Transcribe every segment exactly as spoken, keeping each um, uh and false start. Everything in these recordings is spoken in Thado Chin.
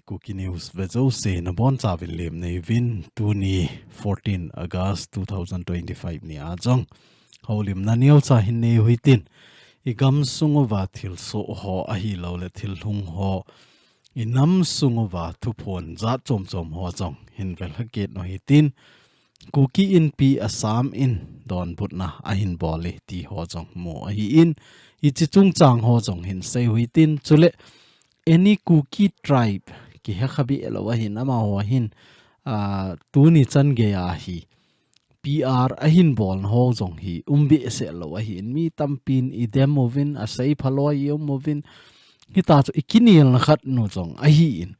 Kuki News vejouse nabonchauvin lemna neiyuvin, tuni fourteen August two thousand twenty-five nia jong houlimna neocha hin neiyu hitin, igamsung uva thilsoh ho ahilouleh thil hung ho, inamsung uva thuphon jat chomchom ho jong hin velhakit u hitin, Kuki Inpi Assam in donbutna ahin bol e ti ho jong mu ahin, hiche chungchang ho jong hin seiyu hitin, chule any Kuki tribe kihekha behlou ahin, amaho hin, ah, tuni chan geiya hi P R ahin bolna ho jong hi um behseh lou ahin, mi tampin idem uvin, asei phalou ium uvin, hitachu ikinelna khat nu jong ahin,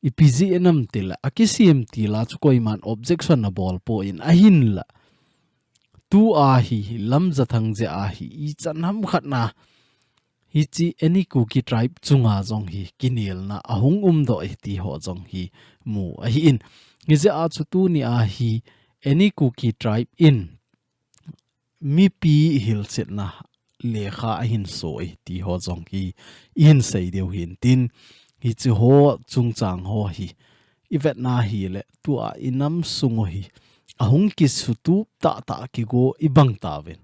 ipi jeh ham itile, akisem tila chu koiman objection abol poi, ahinla tua hi, hi Lamjathang jeh a hi, ichan ham khat na, hiche any Kuki tribe chunga jong hi kinelna ahung umdoh e ti ho jong hi mu ahin. Hijeh a chu tunia hi any Kuki tribe in mipi hilchetna lekha ahin so e ti ho jong hi ihin sei diu hintin, hiche ho chungchang ho hi ivetna hile tua inamsung u hi ahung kisutup tahtah kigo ibang tauvin.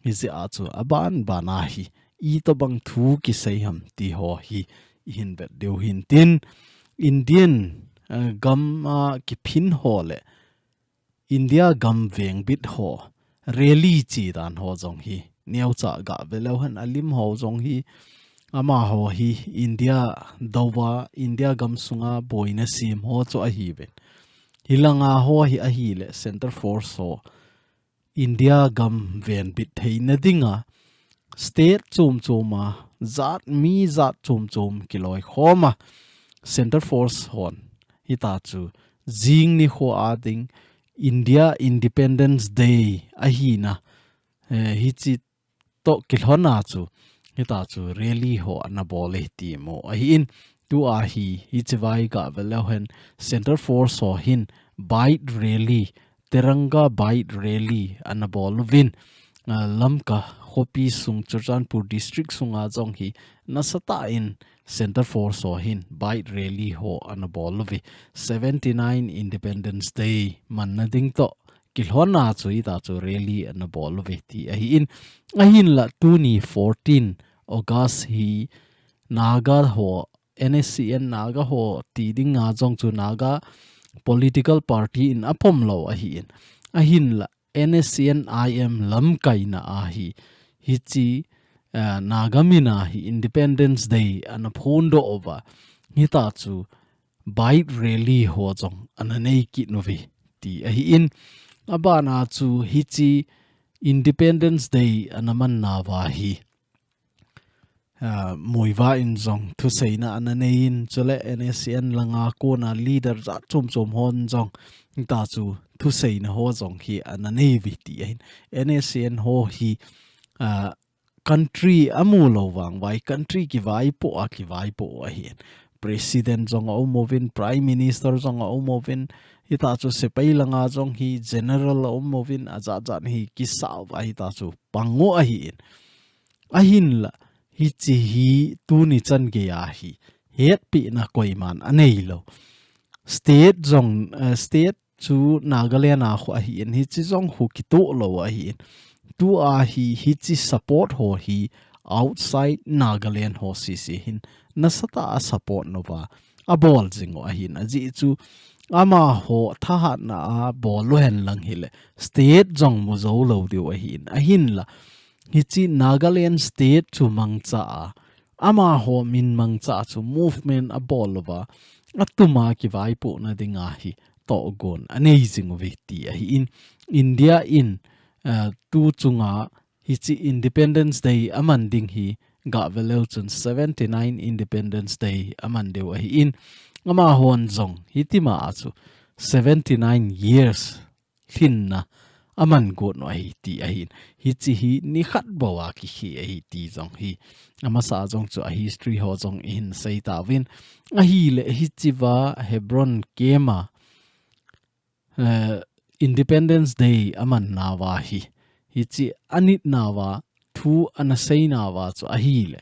Hijeh a chu aban bana hi itobang thu kisei ham ti ho hi ihin vet diu hintin, Indian, eh, gam a kiphin ho le India gam vengbit ho rally chi dan ho jong hi neocha gaveleu hen, alim ho jong hi, amaho hi India douva, India gamsunga boina sem ho chu ahiuvin. Hilanga ho hi ahile Centre Force ho India gam venbit theina dinga state chom choma jat, mi jat chom chom kiloikhoma Centre Force hon hitachu jing nikho a ding India Independence Day ahina, eh, hiche toh kilhona chu hitachu rally ho ana bol e ti mu ahin, tua hi hiche vai gaveleu hen Centre Force ho hin bike rally, Tiranga bike rally ana bol uvin, ah, Lamka khopi sung Churachandpur district sunga jong hi nasatah in Centre Force ho hin bike rally ho ana bol uve, seventy-nine Independence Day manna ding toh kilhona chu hitachu rally ana bol uve ti ahin, ahinla tuni fourteen August hi Naga ho, N S C N Naga ho ti dinga jong chu Naga political party in apom lou ahin, ahinla N S C N I M lamkaina a hi, hiche, eh, Naga mina hi Independence Day ana phondoh uva, hitachu bike rally ho jong ana nei kit uve ti ahin, abana chu hiche Independence Day ana manna uva hi, ah, Muivah in jong thuseina ana neiyin, chule N S C N langa kona leader jat chom chom hon jong hitachu thuseina ho jong hi ana neiuve ti ahin, N S C N ho hi, ah, country amu lou vangvai, country kivaipoh a kivaipoh ahin. President jong aum uvin, Prime Minister jong aum uvin, hitachu sepai langa jong hi general aum uvin, ajat jat hi kisah uva hitachu pang u ahin. Ahinla, hiche hi tuni chan geiya hi hetpina koiman anei lou. State jong, eh, state chu Nagaland a kho ahin, hiche jong kho kitoh lou ahin. Tua hi, hiche support ho hi outside Nagaland ho sese hin nasatah a support nauva abol jing u ahin, ajeh chu amaho thahatna a bol u hen lang hile state jong mu jou lou diu ahin, ahinla hiche Nagaland state chu mangcha a, amaho min mangcha chu movement abol uva, atuma kivaipohna dinga hi tohgon anei jing uve ti ahin, India in, eh, tu chunga hiche Independence Day aman ding hi gaveleu chun seventy-nine Independence Day aman diu ahin, amahon jong hitima a chu seventy-nine years lhinna aman got u ahi ti ahin, hiche hi nikhat bou a kikhe ahi ti jong hi amasa jong chu a history ho jong ihin sei tauvin, ahile hichea Hebron camp a, eh, Independence Day aman nauva hi, hiche anit nauva thu ana sei nauva chu ahile,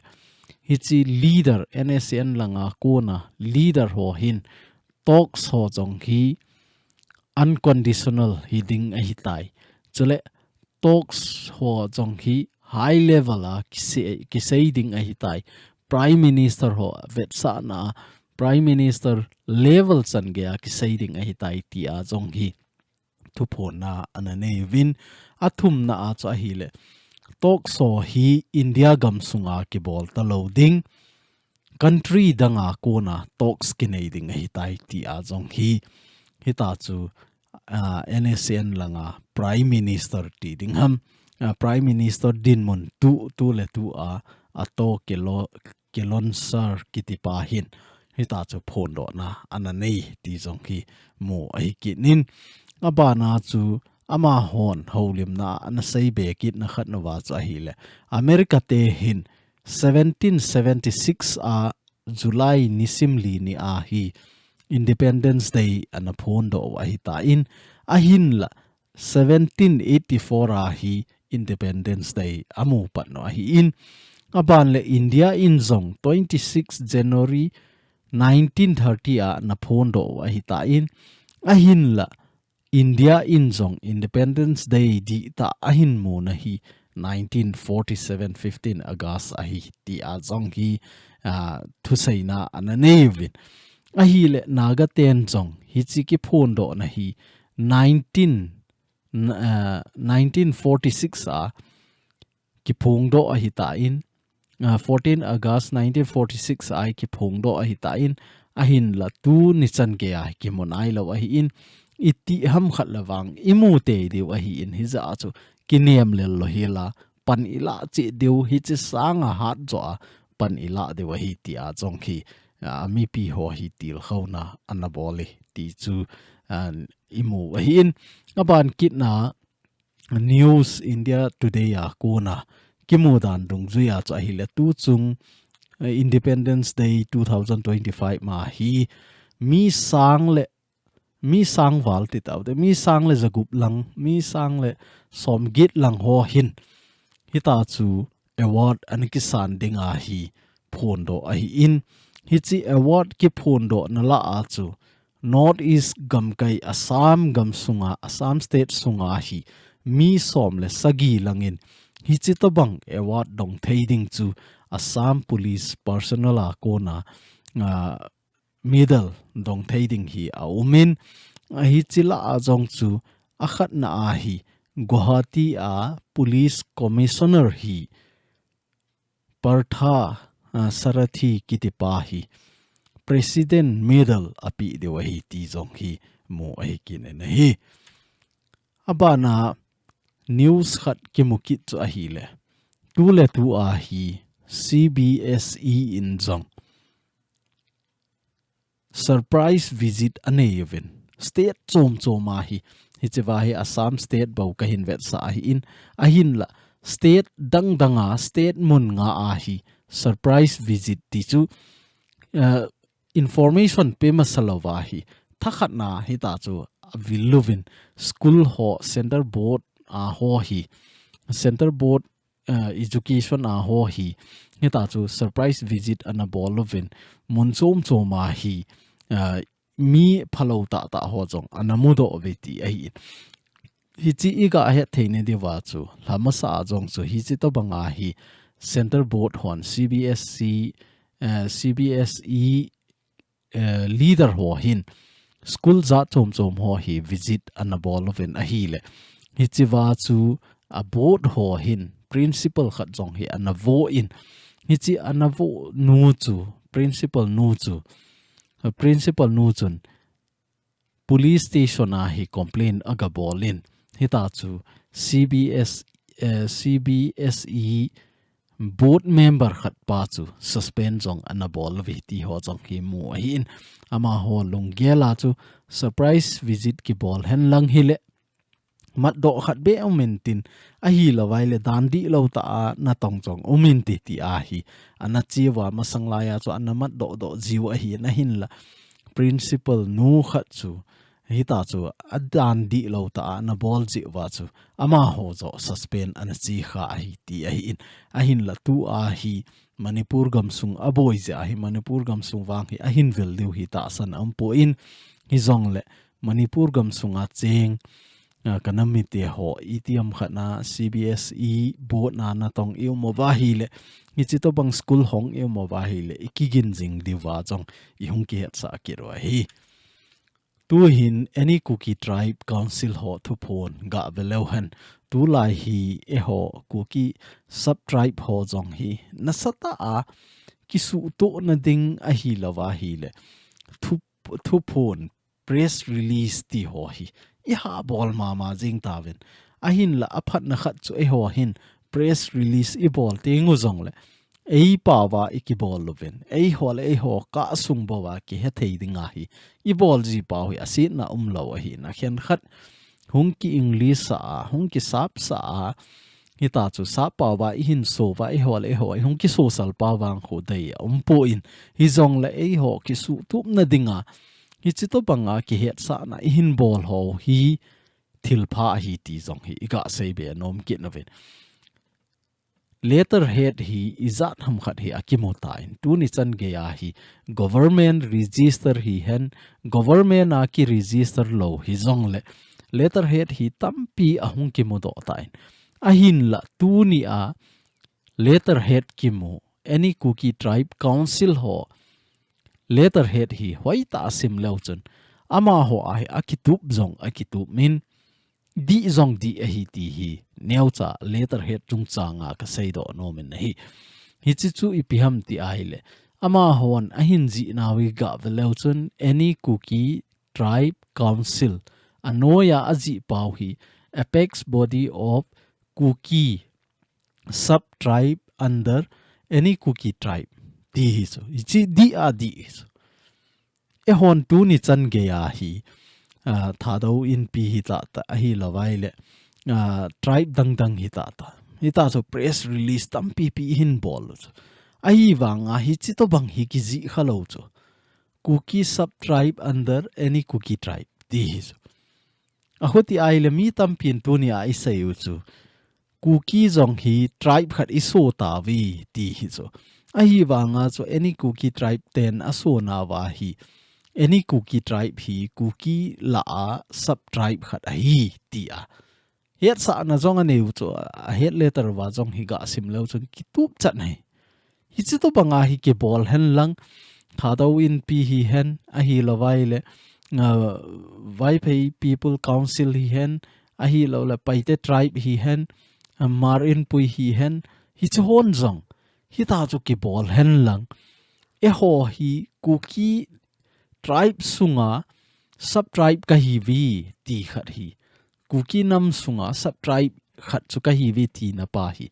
hichi leader, N S C N langa kona leader ho hin talks ho jong hi unconditional hi ding ahitai. Chule talks ho jong hi high level a kisei, kisei ding ahitai. Prime Minister ho vetsahna, Prime Minister level chan geiya kisei ding ahitai tia jong hi thuphonna ana nei uvin, athumna a chu ahile talks ho hi India gam sunga kibol talou ding, country danga kona talks kinei ding ahitai tia jong hi, hita chu, ah, N S C N langa Prime Minister ti ding ham, ah, Prime Minister dinmun tu, tu le tu a, ato kilo, kilonsar kiti pa hin, hita chu phondohna ana nei ti jong hi mu ahi kit in, abana chu amahon houlimna ana seibe kitna khat nauva chu ahile, America te hin seventeen seventy-six a July nisim li ni a hi Independence Day ana phondoh u ahitan, ahinla seventeen eighty-four a hi Independence Day amu patnau ahin, aban le India in jong twenty-six January nineteen thirty a ana phondoh u ahitan, ahinla India in jong Independence Day dihtah ahin muna hi nineteen forty-seven fifteen August ahi tia jong hi, ah, thuseina ana nei uvin. Ahile Naga ten jong hichi kiphondohna hi nineteen, n-, ah, nineteen forty-six a kiphongdoh ahitan, ah, fourteen August nineteen forty-six a kiphongdoh ahitan, ahinla tuni chan geiya kimu nailou ahin, iti ham khat le vang imu tei diu ahin, hijeh a chu kinem lel lou hela, pan ilah cheh diu, hichi sanga hat joh a pan ilah diu ahi tia jong hi, ah, mipi ho hi tilkhouna ana bol e ti chu, ah, imu ahin, aban kitna News India Today a kona kimu dan dungjuiya chu ahile tuchung, eh, Independence Day two thousand twenty-five ma hi mi sang le, mi sang val ti tau te, mi sang le jagup lang, mi sang le somget lang ho hin hita chu award ana kisan dinga hi phondoh ahin, hichi award kiphondohna lah a chu North East gamkai Assam gam sunga, Assam State sunga hi mi som le sagi langin hichi tobang award dong thei ding chu Assam Police personnel a kona, ah, medal dong thei ding hi aumin, ahichi lah a jong chu akhatna a hi Guwahati a Police Commissioner hi Partha, ah, Sarathi kiti pa hi President Medal apeh diu ahi ti jong hi mu ahi kit in ahi. Abana news khat kimu kit chu ahile, tu le tu a hi C B S E in jong surprise visit anei uvin. State chom chom a hi, hichea hi Assam State bou kahin vetsah ahin, ahinla state dang dang a, state mun nga a hi surprise visit ti chu, eh, information pe masa louva hi, thakhatna hita chu avil uvin, school ho, centre board a ho hi, centre board, eh, education a ho hi, hita chu surprise visit ana bol uvin, mun chom chom a hi, eh, mi phalou tah tah ho jong ana mudoh uve ti ahi. Hichi iga het theina diuva chu, lhamasa a jong chu hichi tobang a hi centre board hon C B S E, eh, C B S E, eh, leader ho hin school jat chom chom ho hi visit ana bol uvin ahile, hichea chu a board ho hin principal khat jong hi ana vo in, hichi ana vo nu chu, principal nu chu, eh, principal nu chun police station a hi complaint aga bol in, hita chu C B S, eh, C B S E board member khat pa chu suspend jong ana bol uve ti ho jong hi mu ahin, amaho lunggel a chu surprise visit kibol hen lang hile, matdoh khat beh um intin, ahilouva ahile dan dihlou tah a natong jong um inte ti ahi. Ana cheuva masang laiya chu ana matdoh doh jiu ahin, ahinla principal nu khat chu Hita chu adan dihlou tah a ana bol jeh uva chu amaho joh suspend ana chi kha ahi ti ahi in. Ahinla tua hi Manipur gamsung aboi jeh ahi, Manipur gamsung vang hi ahin vil diu hi tahsan aumpoi, hijongle Manipur gamsunga cheng, ah, ka nam mite ho, itiham khat na C B S E board na natong i um uva ahile, hiche tobang school hong i um uva ahile, i kigin jing diuva jong i hung kihetsah kit u ahi. Tuhin Any Kuki Tribe Council ho thuphon gah ve leu hen. Tulai hi eiho Kuki sub-tribe ho jong hi nasatah a kisuhtohna ding ahilou va ahile, thu, thuphon press release ti ho hi i ha bol mama jing tauvin. Ahinla aphatna khat chu eiho hin press release i bol teng u jongle, ei pao va i kibol uvin, eiho le eiho kah sung bou va kihe thei ding ahi. I bol ji pao hi asetna umlou ahi, na khenkhat hung ki English sah a, hung kisap sah a, hita chu sap pao va i hin so va, eiho le eiho i hung kisosal pao vang khu dei aumpoi, hijongle eiho kisuhtupna dinga hiche tobanga kihetsahna i hin bol ho hi thilpha ahi ti jong hi i gah sei be nom kit nauvin. Letterhead hi ijat ham khat hi akimu tan, tuni chan geiya hi government register hihen, government a ki register lou hijongle letterhead hi tampi ahung kimudoh tan. Ahinla tunia letterhead kimu, Any Kuki Tribe Council ho letterhead hi hoitah a sim leu chun, amaho a hi akitup jong akitup in, dih jong dih ahi ti hi neocha letterhead chungchanga ka seidoh nom in ahi. Hiche chu ipi ham ti ahile, amahon ahin jih nau i gah ve leu chun, Any Kuki Tribe Council, anoiya ajih pao hi apex body of Kuki sub-tribe under Any Kuki Tribe ti hi chu. Hiche dih a dih hi chu. Eihon tuni chan geiya hi, ah, Thadou Inpi hi tah tah, ahilou va ahile, ah, tribe dang dang hi tah tah. Hita chu press release tampi pi i hin bol u chu. Ahivanga hiche tobang hi kijih kha lou chu. Kuki sub-tribe under Any Kuki Tribe ti hi chu. Achuti ahile mi tampin tunia i sei u chu, Kuki jong hi tribe khat i so tauve ti hi chu. Ahivanga chu Any Kuki Tribe ten aso nauva hi, Any Kuki Tribe hi Kuki lah a sub-tribe khat ahi tia hetsahna jong anei u chu, ahead letter uva jong hi gah sim leu chun kitup chan ahi. Hiche tobanga hi kibol hen lang, Thadou Inpi hihen, ahilou va ahile, ah, Vaiphei People Council hihen, ahilou le Paite Tribe hihen, ah, Hmar Inpui hihen, hiche hon jong hita chu kibol hen lang, eiho hi Kuki tribe sunga sub-tribe kahiuve ti khat hi, Kuki nam sunga sub-tribe khat chu kahiuve tina pa hi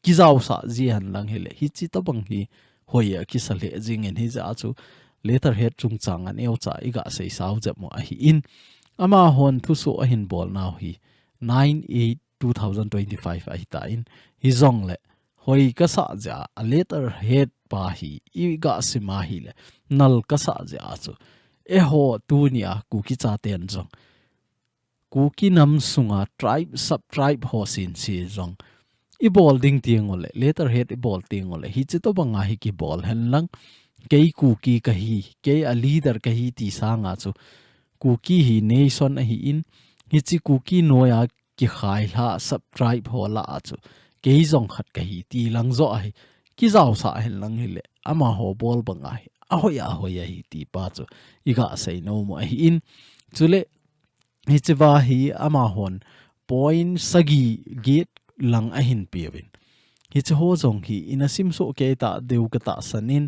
kijaosah ji hen lang hile, hiche tobang hi hoi a kisa lheh jing in, hijeh a chu letterhead chungchanga neocha i gah seisau jep u ahi in, amahon thuso ahin bol nau hi nine eight two thousand twenty-five ahi tan, hijongle hoi kasa jeh a letterhead pa hi i gah sim a hile, nal kasa jeh a chu, eiho tunia Kuki chaten jong Kuki nam sunga tribe, sub-tribe ho sinse jong i bol ding teng ule, letterhead i bol teng ule, hiche tobanga hi kibol hen lang, kei Kuki kahi, kei a leader kahi ti sanga chu, Kuki hi nation ahi in, hiche Kuki noiya kikhailha sub-tribe ho lah a chu, kei jong khat kahi ti lang joh ahi, kijaosah hen lang hile, amaho bol banga hi ahoi ahoi ahi ti pa chu i gah sei nom u ahi in, chule, hichea hi amahon point sagi get lang ahin peuvin. Hiche ho jong hi ina simsoh kei ta diu ka tahsan in,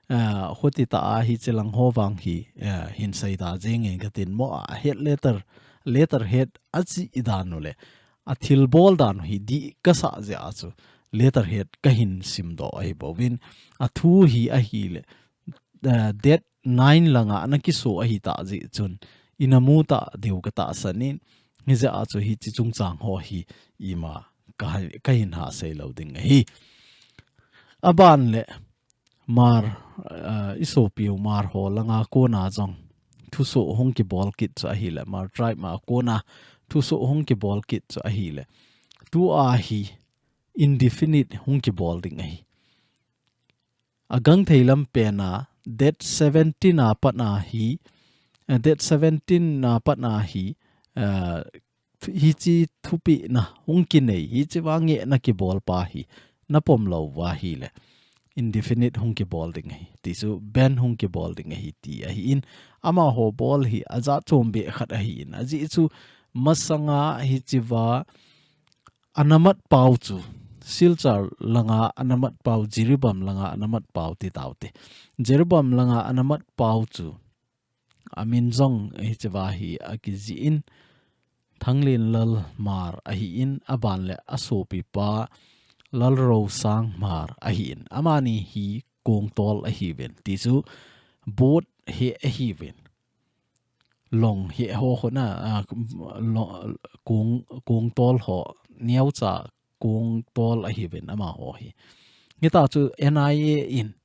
ah, chuti tah a hiche lang ho vang hi, ah, hin seida jeng in katin mo, ahead letter, letterhead ajih dan u le athilbol dan u hi dih kasa jeh a chu letterhead kahin simdoh ahi bouvin, athu hi ahile, eh, date nine langa ana kiso ahi tah jeh chun, ina mu ta diu ka tahsan in, hijeh a chu hiche chungchang ho hi ima ka ha-, kahin ha sei lou ding ahi. Aban le Hmar, eh, i sopiu Hmar ho langa kona jong thusoh hung kibol kit chu ahile, Hmar tribe ma kona thusoh hung kibol kit chu ahile, tua hi indefinite hung kibol ding ahi. Agangthei lam pena date seventeen a pat a hi, eh, date seventeen a pat a hi, eh, hichi thupina hung kinei, hichi va ngehna kibol pa hi, napom lou va ahile, indefinite hung kibol ding ahi, ti chu ban hung kibol ding ahi, ti ahin, amaho bol hi ajat chom be khat ahin, ajeh chu masanga hichi va anamat pau chu, Silchar langa anamat pau, Jiribam langa anamat pau ti taute. Jiribam langa anamat pau chu, amin jong hichi va hi akijih in, Thanglenlal Hmar ahin, aban le asopipa Lalrosang Hmar ahin. Amani hi kongtol ahiuvin. Ti chu boat he ahiuvin. Long he ho ho na, a, lo-, kong, kongtol ho, neocha kongtol ahiuvin amaho hi. Hita chu N I A in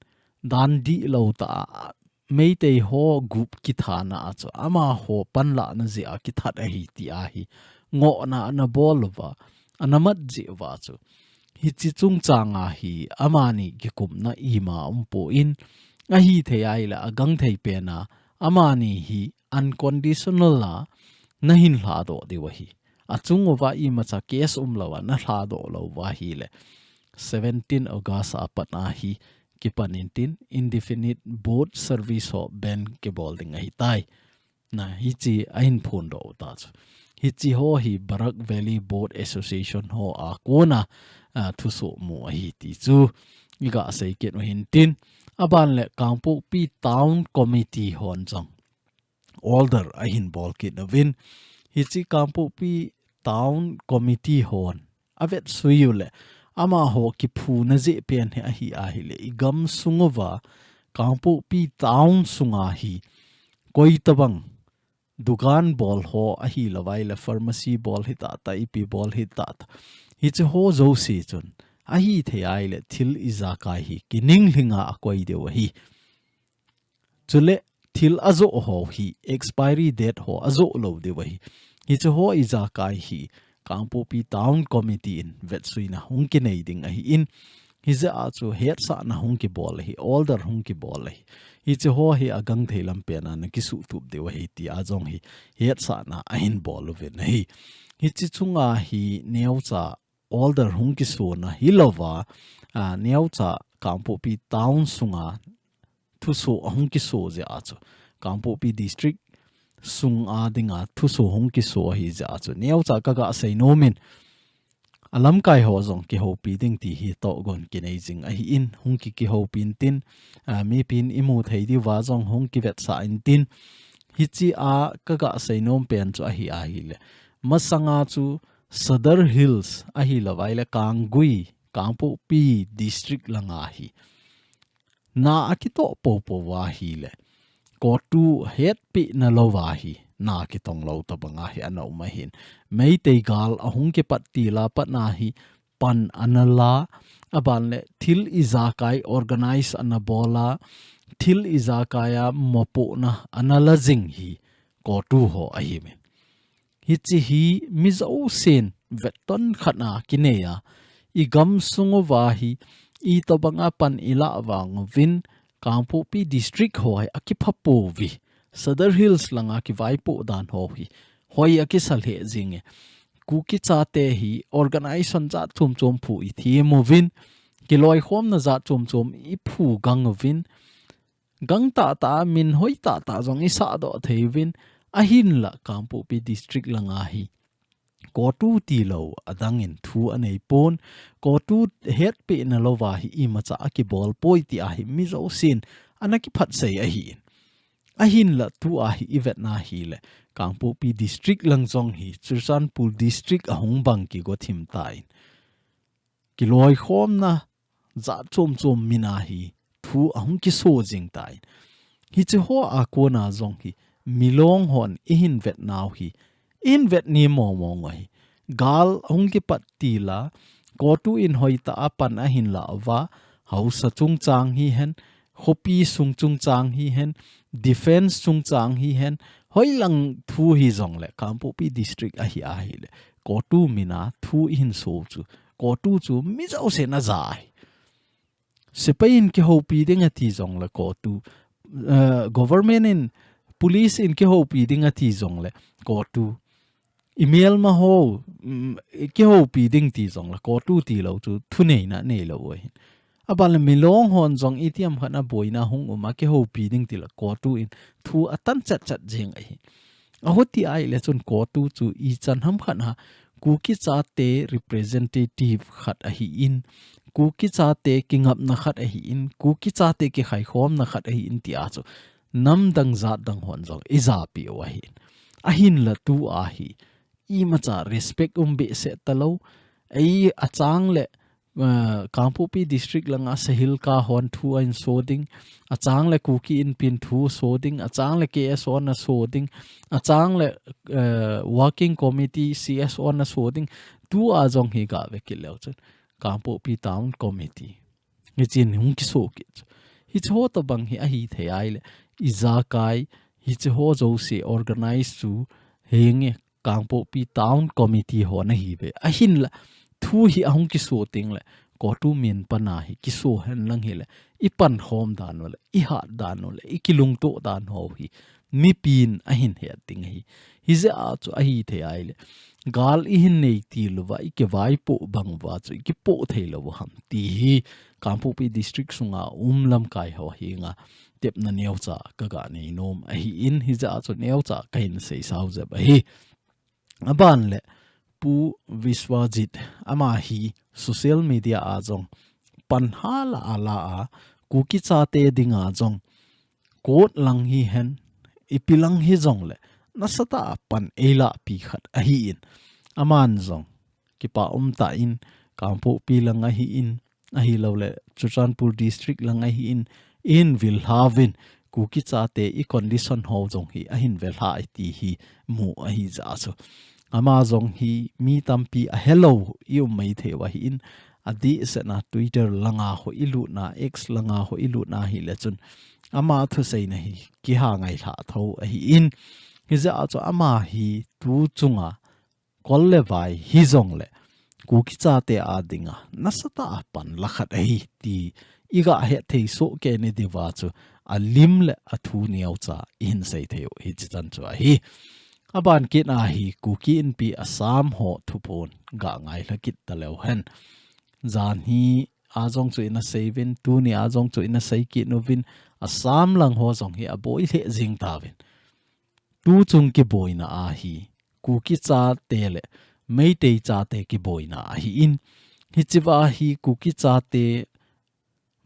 dan dihlou tah a, Meitei ho gup kithana a chu, amaho panlahna jeh a kithat ahi ti ahi. Ngohna anabol uva, anamat jeh uva chu, hichi chungchang a hi amani kikumna ima umpon, ahithei ahile agangthei pena, amani hi unconditional a nahin lhadoh diu ahi. Achung uva imacha case umlou a nalhadoh lou uva ahile, seventeen August a pat a hi kipan intin, indefinite boat service ho ban kibol ding ahitai. Na, hichi ahin phondoh u ta chu. Hichi ho hi Barak Valley Boat Association ho a kona, a, thusoh mu ahi ti chu iga sei kit u hintin. Aban le Kangpokpi Town Committee hon jong order ahin bol kit uvin. Hichi Kangpokpi Town Committee hon avetsui u le, amaho kiphuna jeh pen hi ahi ahile, igam sung uva, Kangpokpi Town sunga hi, koi tabang, dukan bol ho ahilou vaile, pharmacy bol hita ta, ipi bol hita ta, hichi ho jouse chun, ahithei ahile, thil ijakai hi, kininglhinga akoi diu ahi. Chule thil ajoh ho hi expiry date ho ajoh lou diu ahi. Hichi ho ijakai hi Kangpokpi Town Committee in vetsuina hung kinei ding ahin, hijeh a chu hetsahna hung kibol ahi, order hung kibol ahi. Hichi ho hi agangthei lam pena nakisuhtup diu ahi ti a jong hi hetsahna ahin bol uvin ahi. Hichi chunga hi neocha order hung kisona hilouva, a, neocha Kangpokpi Town sunga thuso ahung kiso jeh a chu, Kangpokpi District sunga dinga thuso hung kiso ahi jeh a chu, neocha kaga sei nomin, alamkai ho jong kihoupi ding ti hi tohgon kinei jing ahin, hung ki, kihoupi intin, a, mipin imu thei diuva jong hung kivetsah intin, hichi a kaga sei nom pen chu ahi ahile, masanga chu Sadar Hills ahilou vaile Kanggui, Kangpokpi District langa hi na akitoh popo uva ahile, COTU hetpehna louva hi na kitong lou tabanga hi ana um ahin. Meitei gal ahung kipat til a pat na hi pan ana la, aban le thil ijakai organize ana bol a, thil ijakai a mopohna ana la jing hi COTU ho ahiuvin. Hichi hi mi jousen vetton khat a kinei a, igam sung uva hi itobanga pan ilah vang uvin, Kangpokpi District ho hi akipha pouve, Sadar Hills langa kivaipoh dan ho hi hoi akisa lheh jinge. Kuki chate hi organization jat chom chom phu ithem uvin, kiloikhomna jat chom chom iphu gang uvin, gangtah tah a min hoitah tah jong isahdoh thei uvin, ahinla Kangpokpi District langa hi COTU tilou adangin thu anei pon, COTU hetpehna louva hi imacha akibol poi ti a hi mi jousen ana kiphatsei ahin. Ahinla tua hi ivetna hile, Kangpokpi District lang jong hi Churachandpur District ahung bang kigo thim tan, kiloikhomna jat chom chom min a hi thu ahung kiso jing tan. Hichi ho a kona jong hi milong hon ihin vetnau hi, ihin vet ni mong mong u ahi. Gal ahung kipat til a, COTU in hoitah a pan ahin la uva, haosa chungchang hihen, khopi sung chungchang hihen, defense chungchang hihen, hoilang thu hijongle, Kangpokpi district ahi ahile, CoTU mina thu ihin so chu, CoTU chu mi jousen aja ahi. Sepai in kihoupi ding ati jongle CoTU, eh, government in, police in kihoupi ding ati jongle CoTU, imelma ho, mm, kihoupi ding ti jongle CoTU tilou chu thuneina neilou ahi. Abanle milong hon jong itiham khat a boina hung um a kihoupi ding tile CoTU in thu atan chatchat jeng ahi. Ahuti ahile chun CoTU chu ichan ham khat a Kuki chate representative khat ahin, Kuki chate kingapna khat ahin, Kuki chate kikhaikhomna khat ahin tia chu namdang jatdang hon jong ijapeh u ahin. Ahinla tua hi imacha respect um behseh talou. Ei, achang le, eh, Kangpokpi district langa Sahilka hon thu ahin so ding, achang le Kuki Inpi in thu so ding, achang le KSO na so ding, achang le, eh, working committee CSO na so ding, tua jong hi gave kit leu chun Kangpokpi Town Committee. Hichin hung kiso kit chu. Hiche ho tobang hi ahithei ahile, ijakai, hiche ho jouse organize chu henge Kangpokpi Town Committee hon ahiuve. Ahinla, thu hi ahung kiso tengle, CoTU min pana hi kiso henlang hile, ipankhom dan u le, ihat dan u le, ikilungtoh dan u hi, mipin ahin het ding ahi. Hijeh a chu ahithei ahile, gal ihin nei tilouva, ikivaipoh bang uva chu, ikipoh theilou ham ti hi, Kangpokpi district sunga um lamkai ho henga tepna neocha kaga neinom ahin, hijeh a chu neocha kahin seisao jep ahi. Abanle Pu Biswajit, ama hi social media a jong pan hala ala a, Kuki chate dinga jong court lang hihen, ipi lang hijongle, nasatah a pan eilahpi khat ahin. Aman jong kipa umtah in, Kangpokpi lang ahin, ahiloule Churachandpur district lang ahin, ihin vil lhauvin, Kuki chate i condition ho jong hi ahin ve lhai ti hi mu ahijeh chu. Ama jong hi mi tampi ahelou i um maithei u ahin, adehset a Twitter langa ho ilutna, X langa ho ilutna hile chun, ama thuseina hi kiha ngailhah tho ahin. Hijeh a chu ama hi tu chunga kol le vai hijongle, Kuki chate a dinga nasatah a pan la khat ahi ti iga hetthei sohkei nadiuva chu alim le athu neocha ihin seithei u hichechan chu ahi. Aban kit a hi Kuki Inpi Assam ho thuphon ga ngailha kit taleu hen. Jan hi a jong chu ina seiuvin, tuni a jong chu ina sei kit uvin, Assam lang ho jong hi aboi lheh jeng tauvin. Tu chung kiboina a hi, Kuki chate le Meitei chate kiboina ahin, hichea hi Kuki chate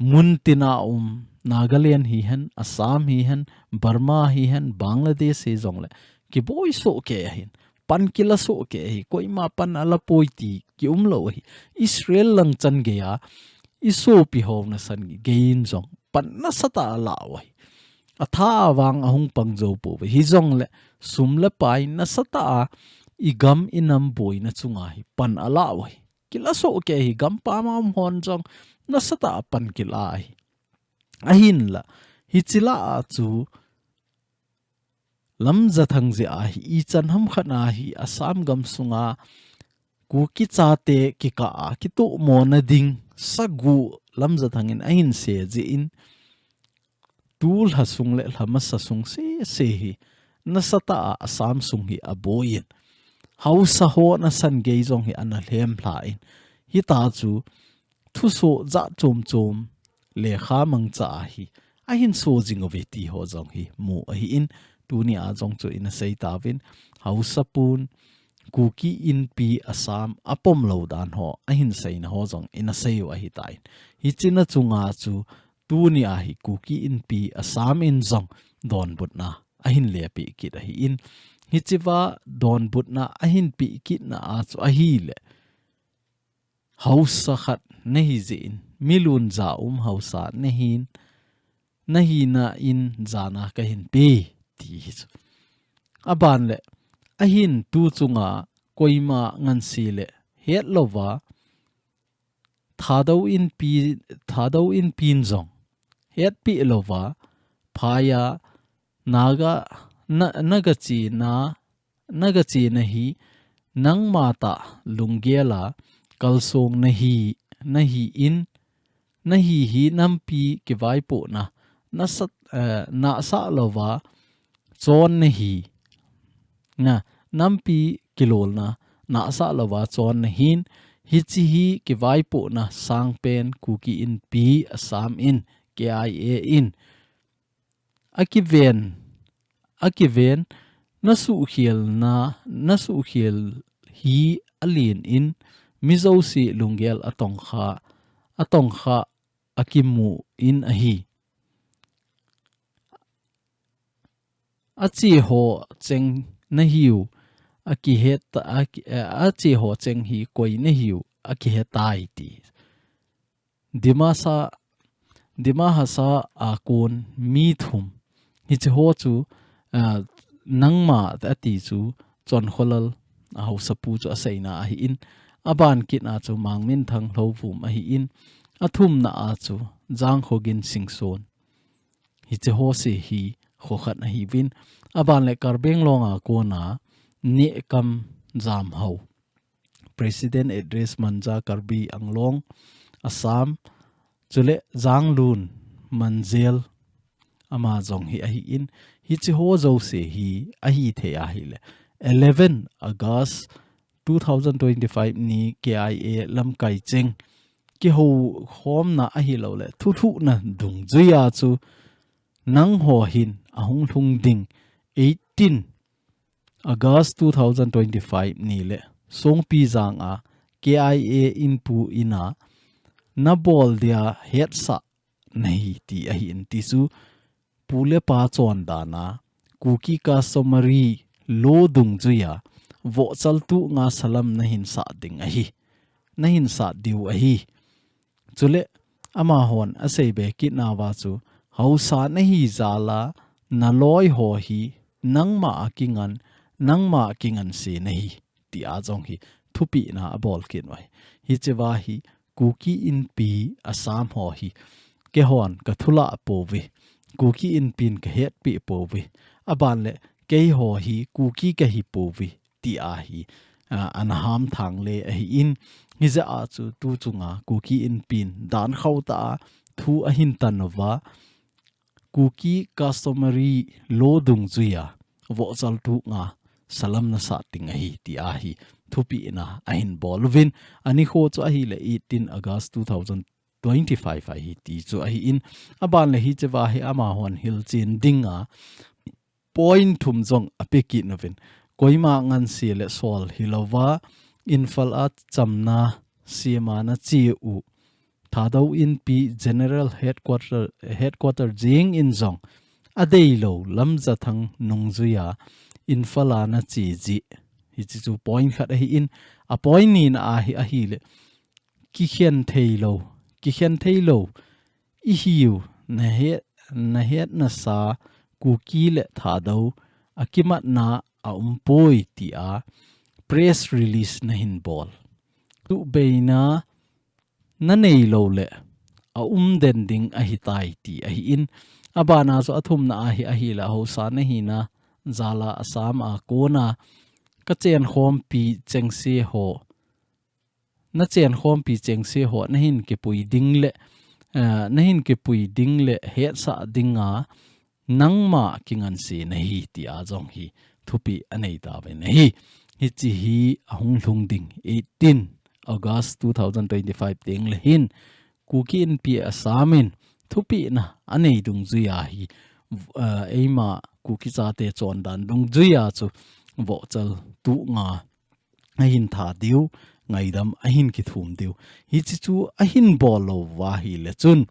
muntina um, Nagaland hihen, Assam hihen, Burma hihen, Bangladesh hijongle, kiboi sohkei ahin, pan kila sohkei ahi, koima pan ala poi ti kiumlou ahi. Israel lang chan geiya, isopi ho nasan geiyin jong pan nasatah a ala u ahi. Atha a vang ahung pang jou pouve. Hijongle, sum le pai nasatah a, igam inam boina chunga hi pan ala u ahi. Kila sohkei ahi, gampam a um hon jong nasatah a pan kila ahi. Ahinla, hiche lah a chu Lamjathang jeh a hi, ichan ham khat a hi, Assam gam sunga Kuki chate kikah a kitohmo na ding sagu Lamjathang in ahin sei jeh in, tu lha sung le lha masa sung sese hi nasatah a Assam sung hi aboiyin, haosa ho nasan gei jong hi ana lhem lhan, hitia chu thuso jat chom chom lekha mangcha a hi ahin so jing uve ti ho jong hi mu ahin, tuni a jong chu ina sei tauvin, haosa pun, Kuki Inpi Assam apom lou dan ho ahin seina ho jong ina sei u ahitan. Hichea chunga chu tuni a hi Kuki Inpi Assam in jong donbutna ahin lepeh kit ahin, hichea donbutna ahin peh kitna a chu ahile, haosa khat nahi jeh in, milun ja um haosa nahin, nahina in jana kahin pe, ti hi chu. Aban le, ahin tu chunga koima ngansi le hetlouva, Thadou Inpi, Thadou Inpi in jong hetpeh louva, phaiya naga, na, naga chena, naga chena hi nangma tah lunggel a kalsong nahi, nahi in, nahi hi nampi kivaipohna nasat, eh, nahsah louva chon nahi. Na, nampi kilolna nahsah louva chon nahin, hiche hi kivaipohna sangpen Kuki Inpi Assam in, K I A in akiven, akiven, nasuhkhelna, nasuhkhel hi alen in, mi jouse lunggel atongkha, atongkha akimu in ahi. Acheho cheng nahiu akihet, aki, eh, acheho cheng hi koi nahiu akihetai ti. Dimasa, Dima Hasao a kon mi thum. Hiche ho chu, ah, nangma ati chu Chonkholal a haosapu chu aseina ahin. Aban kit a chu Mangminthang Lhouvum ahin. Athumna a chu Jangkhogin Singson. Hiche ho se hi kho khat ahiuvin. Aban le Karbi Anglong a kona Nehkam Jamhao. President Address Manja Karbi Anglong, Assam, chule Janglun Manjel ama jong hi ahin, hiche ho jouse hi ahithei ahile. Eleven August two thousand twenty-five ni K I A lamkai cheng kihoukhomna ahilouleh thulhuhna dungjuia chu nangho hin ahung lhung ding eighteen August two thousand twenty-five nile Songpijang a K I A inpu ina nabol dia hetsah nahi ti ahin ti chu pu le pa chondana Kuki customary law dungjuia vohchal tuh nga salam nahin sah ding ahi. Nahin sah diu ahi. Chule amahon aseibe kitnauva chu haosa nahi jal a naloi ho hi nangma a kingan, nangma a kingan se nahi tia jong hi thupehna abol kit uve. Hichea hi Kuki Inpi Assam ho hi keihon kathulah pouve. Kuki Inpin kahetpi pouve. Aban le keiho hi Kuki kahi pouve tia hi, ah, ana hamthang le ahin. Hijeh a chu tuchunga Kuki Inpin dan khauh tah a thu ahin tan uva. Kuki customary law dungjuia vohchal tuh nga salam nasah ding ahi tia hi thupehna ahin bol uvin. Anikho chu ahile eighteen August two thousand twenty-five ahi ti chu ahin. Aban le hichea hi amahon hilchen dinga point thum jong ape kit uvin. Koima nganse le sol hilouva Imphal a chamna sema nache u Thadou Inpi General Headquarter, Headquarter jeng in jong adeilou Lamjathang nungjuia Imphal a nache jeh. Hiche chu point khat ahin, a point nina a hi ahile kikhen theilou, kikhen theilou ihiu nahet, nahet nasa Kuki le Thadou akimatna aumpoi tia press release nahin bol. Tubeina nanei lou le aum den ding ahitai ti ahin. Abana chu athumna a hi ahile haosa nahina jal a Assam a kona kachenkhompi chengse ho, nachenkhompi chengse ho nahin kipui ding le, eh, nahin kipui ding le hetsah dinga nangma kinganse nahi tia jong hi thupeh anei tauvin ahi. Hiche hi ahung lhung ding eighteen August two thousand twenty-five teng le hin Kuki Inpi Assam in thupehna anei dungjuia hi, eh, eima Kuki chate chondan dungjuia chu vohchal tuh nga ahin tha diu, ngaidam ahin kithum diu. Hiche chu ahin bol lou uva ahile chun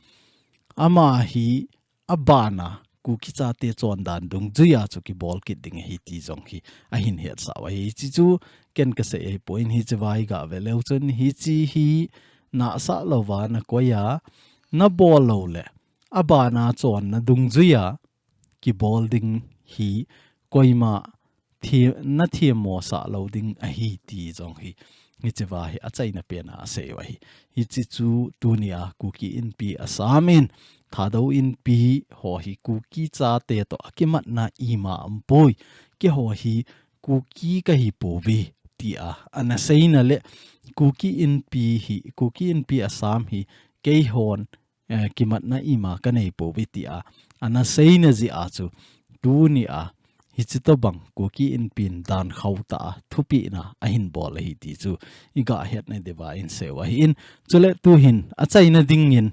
ama hi abana Kuki chate chondan dungjuia chu kibol kit ding ahi ti jong hi ahin hetsah uve. Hiche chu ken kasei ahipoi, hichea hi gave leu chun hiche hi nahsah louva nakoiya nabol lou le abana chonna dungjuia kibol ding hi koima thi-, nathemmo sah lou ding ahi ti jong hi, hichea hi achaina pena asei u ahi. Hiche chu tunia Kuki Inpi Assam in Thadou Inpi ho hi Kuki chate toh akimatna ima aumpoi. Keiho hi Kuki kahi pouve, tia ana seina le Kuki Inpi hi, Kuki Inpi Assam hi keihon, eh, kimatna ima kanei pouve, tia ana seina jeh a chu tunia hiche tobang Kuki Inpi in dan khauh tah a thupehna ahin bol ahi ti chu iga hetna diuva inseiu ahin. Chule tuhin achaina dingin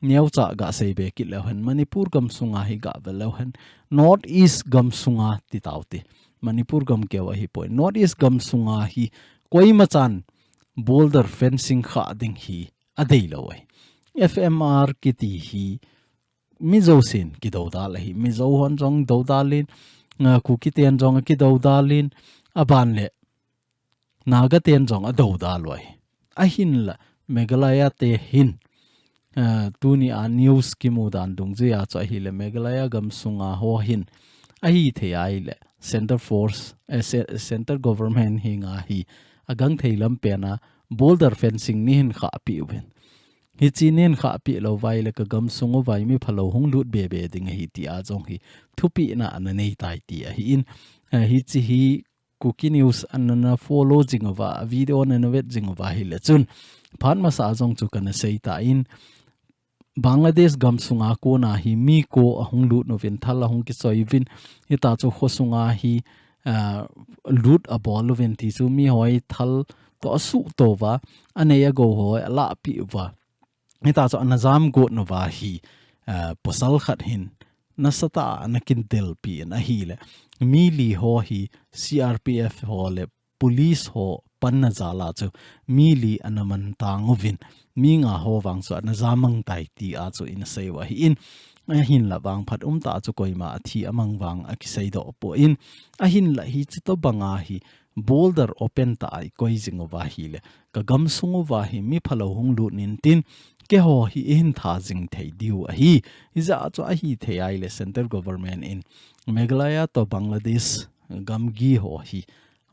neocha gasei be kit leu hen, Manipur gamsunga hi gave leu hen, North East gamsunga ti taute. Manipur gam keu ahipoi. North East gamsunga hi koima chan border fencing khah ding hi adeilou ahi. F M R kiti hi Mizo sin kidoudal ahi. Mizo hon jong doudal in, ah, Kuki ten jong kidoudal in, aban le Naga ten jong adoudal u ahi. Ahinla Meghalaya te hin, ah, tunia news kimu dan dungjuia chu ahile Meghalaya gamsunga ho hin ahithei ahile Center Force, eh, ce-, Center Government henga hi agangthei lampen a border fencing neihin khahpeh uvin. Hiche neihin khahpeh lou uva ahile ka gamsung uva mi phalou hung lut bebe ding ahi tia jong hi thupehna ana neitai ti ahin. Eh, hiche hi Kuki News ana follow jing uva, video ana vet jing uva ahile chun phat masa a jong chu kana seitan, Bangladesh gamsunga kona hi mi ko ahung lut uvin, thal ahung kichoi uvin, hita chu khosunga hi, ah, lut abol uvin ti chu miho hi thal toh asuhto uva, anei agou ho alahpeh uva. Hita chu ana jamgot nauva hi, ah, pasal khat hin nasatah a ana kindelpi in ahile mi li ho hi C R P F ho le police ho panna jal a chu mi li ana mangtang uvin, mi nga ho vang chu ana jammang tai tia chu ina seiu ahin, ahinla vangphat umtah a chu koima athi amang vang akiseidoh poi. Ahinla hiche tobanga hi border open tah a ikoi jing uva ahile ka gamsung uva hi mi phalou hung lut intin, keiho hi ihin tha jing thei diu ahi. Hijeh a chu ahithei ahile Central Government in Meghalaya toh Bangladesh gamgi ho hi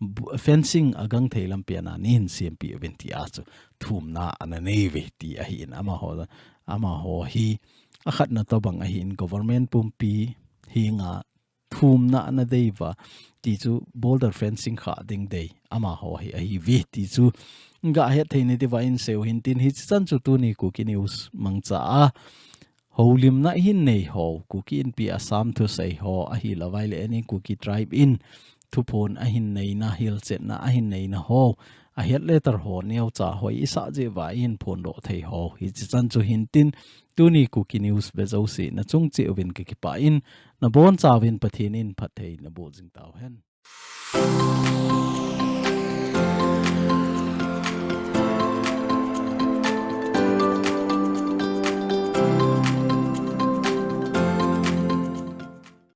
bu-, fencing agangthei lampen a neihin sempeh uvin tia chu thumna ana neiuve ti ahin, amaho, amaho hi akhatna tobang ahin, government pumpi henga thumna ana deiuva ti chu border fencing khah ding dei amaho hi ahiuve ti chu gahet thei nadiuva inseiu hintin, hiche chan chu tuni Kuki News mangcha a houlimna ihin nei ho, Kuki Inpi Assam thusei ho, ahilouva ahile any Kuki tribe in thuphon ahin neina, hilchetna ahin neina ho, ahet le tar ho, neocha hoi isah jeh uva ihin phondoh thei ho, hiche chan chu hintin, tuni Kuki News ve jouse nachung cheh uvin kakipah in, nabonchauvin Pathen in phatthei naboh jing tauhen.